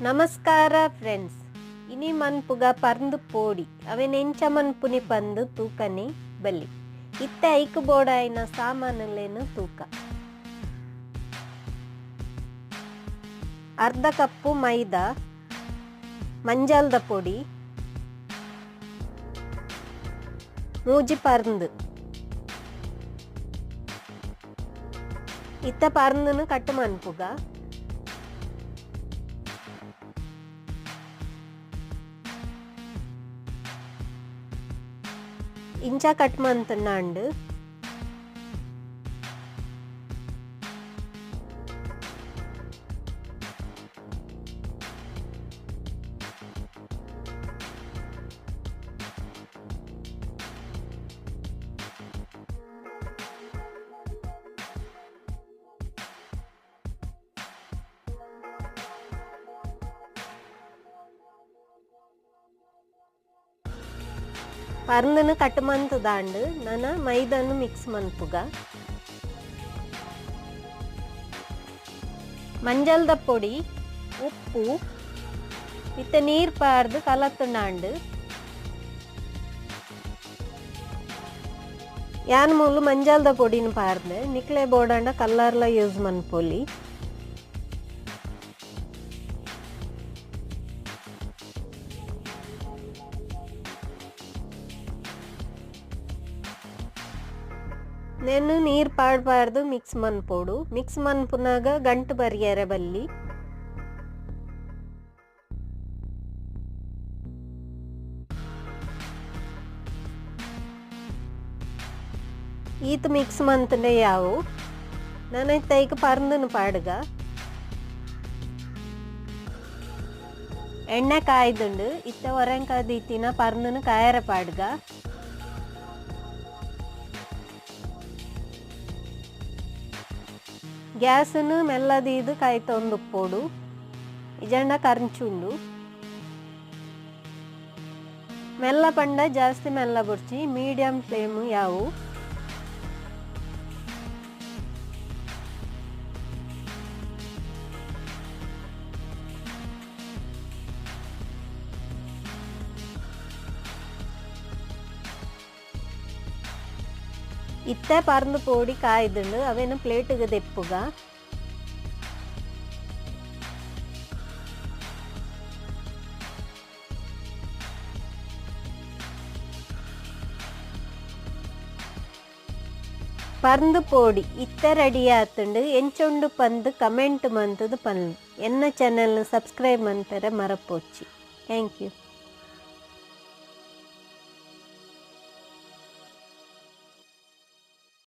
ನಮಸ್ಕಾರ ಫ್ರೆಂಡ್ಸ್, ಇನಿ ಮನ್ಪುಗ ಪರ್ಂದ್ ಪೋಡಿ ಅವೆನ್ ಎಂಚ ಮನ್ಪುನಿ ಪಂದ್ ತೂಕನೆ ಬಲ್ಲಿ. ಇತ್ತೆ ಐಕ್ ಬೋಡಾಯಿನ ಸಾಮಾನುಲೆನ್ ತೂಕ. ಅರ್ಧ ಕಪ್ಪು ಮೈದಾ, ಮಂಜಲ್ದ ಪೊಡಿ, ಮೂಜಿ ಪರ್ಂದ್. ಇತ್ತೆ ಪರ್ಂದನು ಕಟ್ ಮನ್ಪುಗ. ಇಂಚ ಕಟ್ ಮಂತುಂಡು. ಪರ್ಂದನು ಕಟ್ ಮಂತುದಾಂಡು ನನ ಮೈದಾನು ಮಿಕ್ಸ್ ಮನ್ಪುಗ. ಮಂಜಲ್ದ ಪೊಡಿ, ಉಪ್ಪು, ಇತ್ತೆ ನೀರು ಪಾರ್ದು ಕಲತ್ತುಂಡಾಂಡು. ಯಾನ್ ಮೂಲು ಮಂಜಲ್ದ ಪೊಡಿನ ಪಾರ್ದು ನಿಕ್ಲೆ ಬೋಡಾಂಡ ಕಲ್ಲರ್ಲ ಯೂಸ್ ಮನ್ಪೊಲಿ. నేను ನೀರು ಪಾಡಬಾರ್ದು ಮಿಕ್ಸ್ ಮನ್ಪೋಡು. ಮಿಕ್ಸ್ ಮನ್ಪುನಾಗ ಗಂಟು ಬರಿಯರೆ ಬಲ್ಲಿ. ಈತ ಮಿಕ್ಸ್ ಮಂತಂಡೆ ಯಾವು ನಾನೈತೆ ಐಕ್ ಪರ್ಂದನು ಪಾಡುಗ. ಎಣ್ಣೆ ಕಾಯ್ದುಂಡು. ಇತ್ತೆ ಒರಂಕಾದೀತಿನ ಪರ್ಂದನು ಕಾಯರ ಪಾಡುಗ. ಗ್ಯಾಸನ್ನು ಮೆಲ್ಲದೀದು ಕಾಯ್ತೊಂದುಪ್ಪೋಡು, ಇಜಂಡ ಕರ್ಂಚುಂಡು. ಮೆಲ್ಲ ಪಂಡ ಜಾಸ್ತಿ ಮೆಲ್ಲ ಬುರ್ಚಿ, ಮೀಡಿಯಂ ಫ್ಲೇಮ್ ಯಾವು. ಇತ್ತೆ ಪರ್ಂದು ಪೋಡಿ ಕಾಯ್ದುಂಡು. ಅವೇನು ಪ್ಲೇಟಿಗೆ ದೆಪ್ಪುಗ. ಪರ್ಂದು ಪೋಡಿ ಇತ್ತೆ ರೆಡಿ ಆತುಂಡು. ಎಂಚೊಂಡು ಪಂದು ಕಮೆಂಟ್ ಮಂತದು ಪನ್ಲು. ಎನ್ನ ಚಾನೆಲ್ ಸಬ್ಸ್ಕ್ರೈಬ್ ಮಂತರೆ ಮರಪೋಚಿ. Thank you.